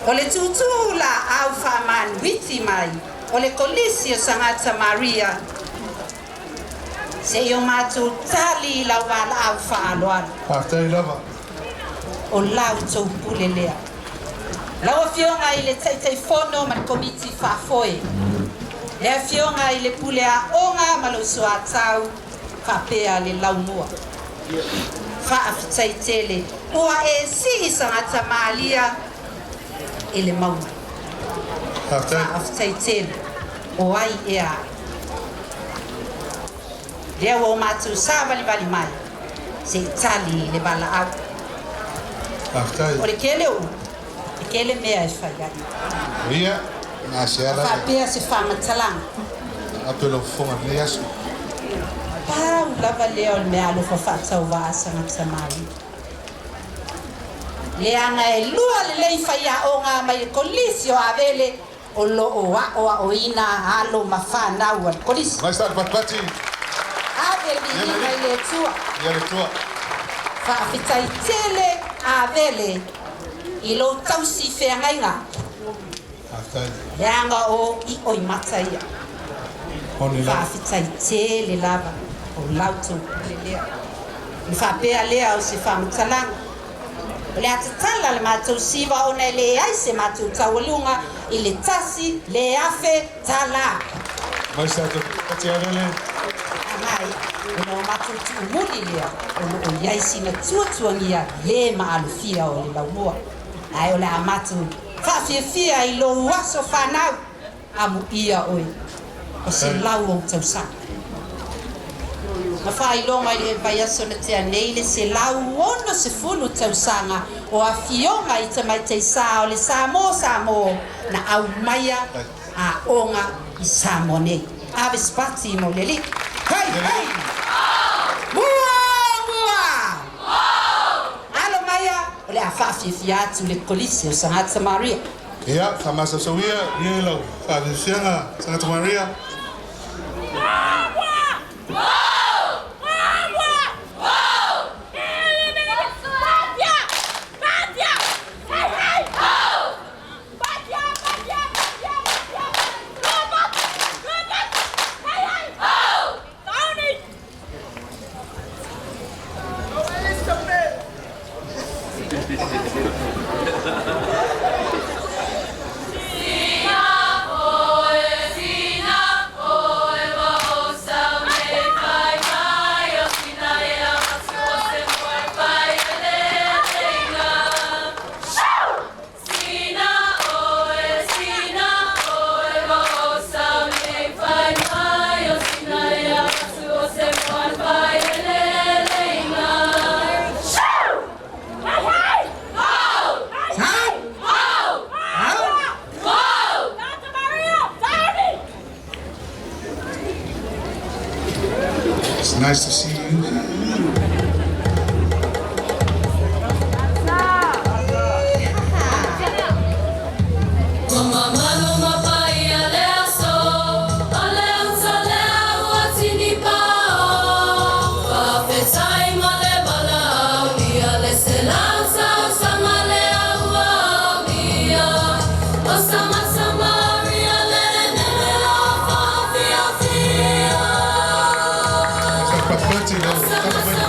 O le tūtū laau faamanuiti mai o le Kolisi o Sagata Maria, seia o matou tali i lau valaau faaaloalo. Faafetai lava. O la outou pule lea. Lau Afioga i le Taitaifono ma le Komiti Faafoe, le Afioga i le Pule Aoga ma lou soatau faapea le laumua. Faafetai tele ua e sii Sagata Maria i le mauga. Faafetai. Faafetai tele o ai ea au. Lea ua o matou savalivali mai se i tali i le valaau. Faafetai. O le tele o upu, e tele mea e fai ai. Ia, na se Ma ala le faapea se faamatalaga. atu e lau fofoga i lenei aso. Pau lava lea o le meaalofa faatauvaa a Sagata Maria. Leaga e lua lelei faiaoga mai le Kolisi o Avele o lo o aoaoina alo ma fanau a le Kolisi. Mai sa le patipati. Ave le Ia le viiga i alii. le Atua. Ia le Atua. Faafetai tele Avele i lou tausi feagaiga. Faafetai. Leaga o i'oimata ia. Moni lava. Faafetai tele lava o la outou pule lea. Ona faapea lea o se faamatalaga, o le a tatala le matou siva ona e leai se matou taualuga i le $1,000. Mai sa te pati Avele. Agai, ona o matou tuumuli lea o lo o i ai sina tuatuagia le maalofia o le laumua. Ae o le a matou faafiafia i lou aso fanau, amuia oe, o 100 ou tausaga. Na faailoga i le vaiaso na tea nei le 160 tausaga o Afioga i Tamaitai Sa o le Samoa Samoa na aumaia aoga i Samoa nei. Ave se pati mo le alii. Hei! Hei! Mua! Mua! Alo maia, o le a faafiafia atu le Kolisi o Sagata Maria. Ia, faamasausauia ia lau faafiafiaga Sagata Maria. It's nice to see you. Sa patipati lau Korea.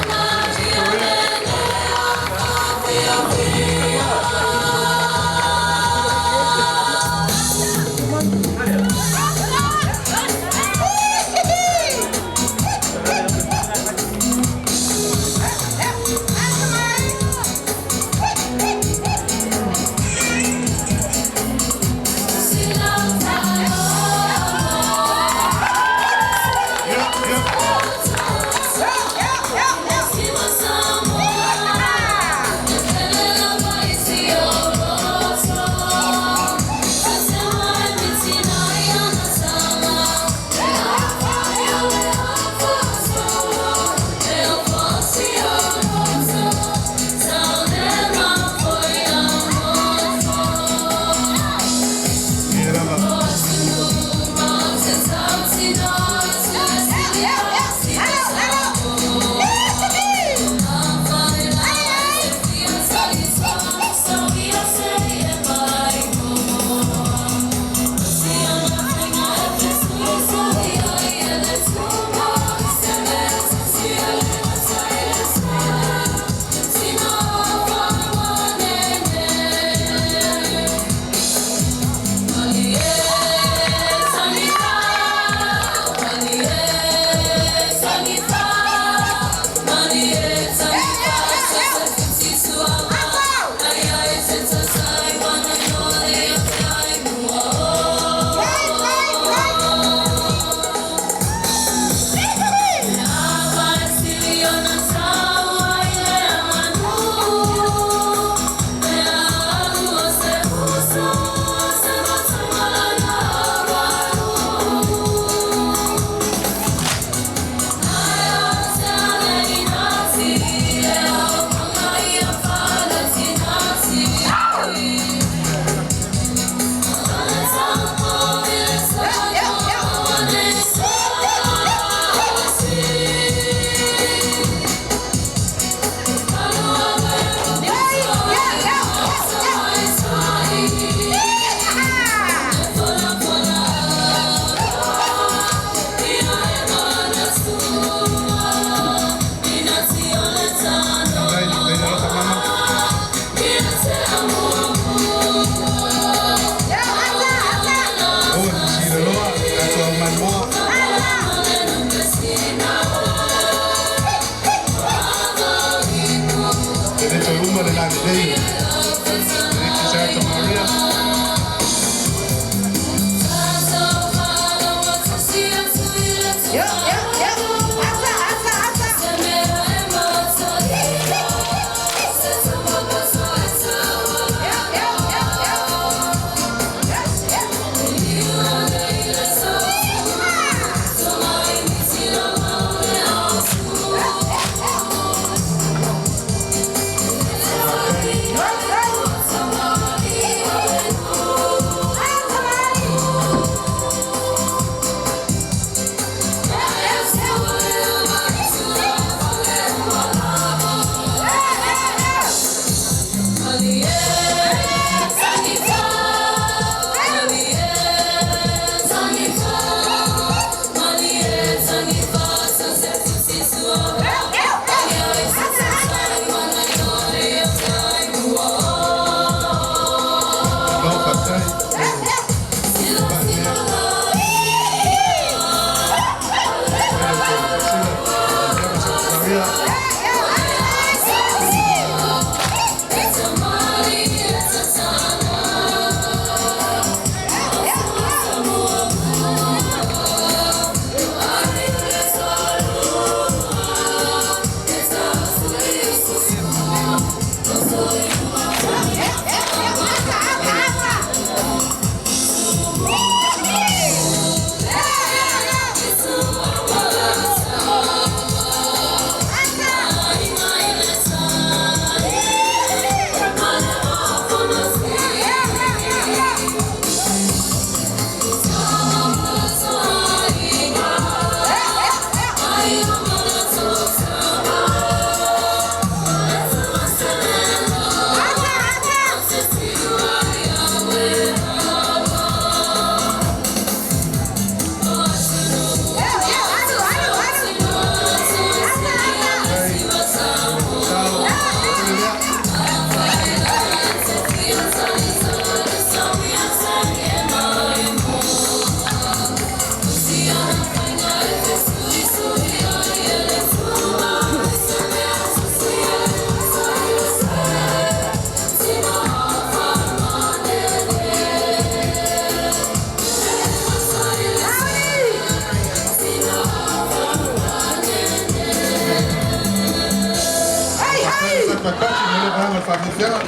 faafiafiaga.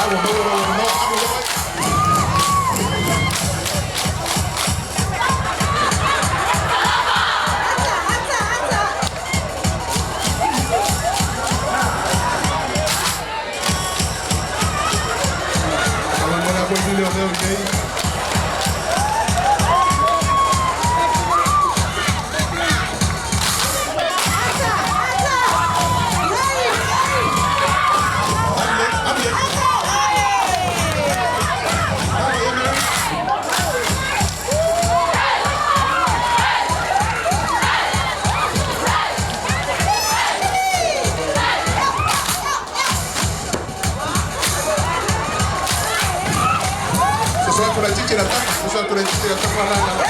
Ua maua lou avanoa, alu lea oe. Faamolemole lava i le leoleo i inei. Alu i ai, alu i ai. Lava ia Mary. Soso atu laitiiti le tama, soso atu laitiiti le tama la la la.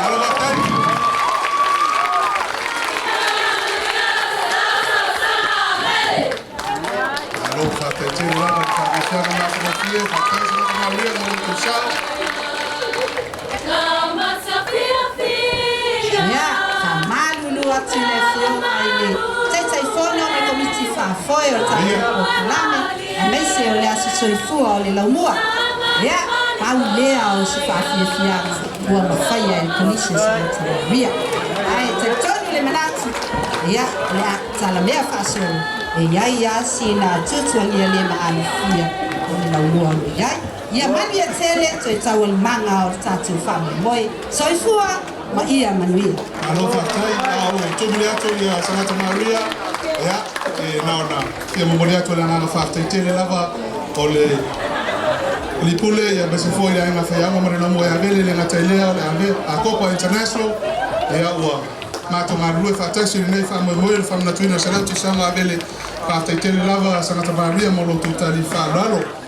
Malo faafetai. Malo faafetai tele lava i le faafiafiaga matagofie, faafetai Sagaga Maria mo le tou sao. Ia, faamalulu atu i le Afioga i le Taitaifono ma le Komiti Faafoe o le tatou polokalame, aemaise o le Aso Soifua o le Laumua. Ia, pau lea o se faafiafiaga ua mafaia e le Kolisi o Santa Maria. Ae talitonu le manatu, ia, o le a talamea faasolo, e i ai lava sina tuatuagia le maalofia o le laumua o lo o i ai. Ia manuia tele toe taualumaga o le tatou faamoemoe. Soifua ma ia manuia. Malo faafetai, a ua tumuli atu ia Sagaga Maria, ia, e na ona fia momoli atu le agaga faafetai tele lava o le Lipule ia aemaise foi le aiga faiaoga ma le laumua e Avele le gata i lea o le Ave Akopa International, ia ua matou galulue faatasi i lenei faamoemoe le faamanatuina o 100 tausaga Avele. Faafetai tele lava Sagaga Maria mo lo outou tali faaaloalo.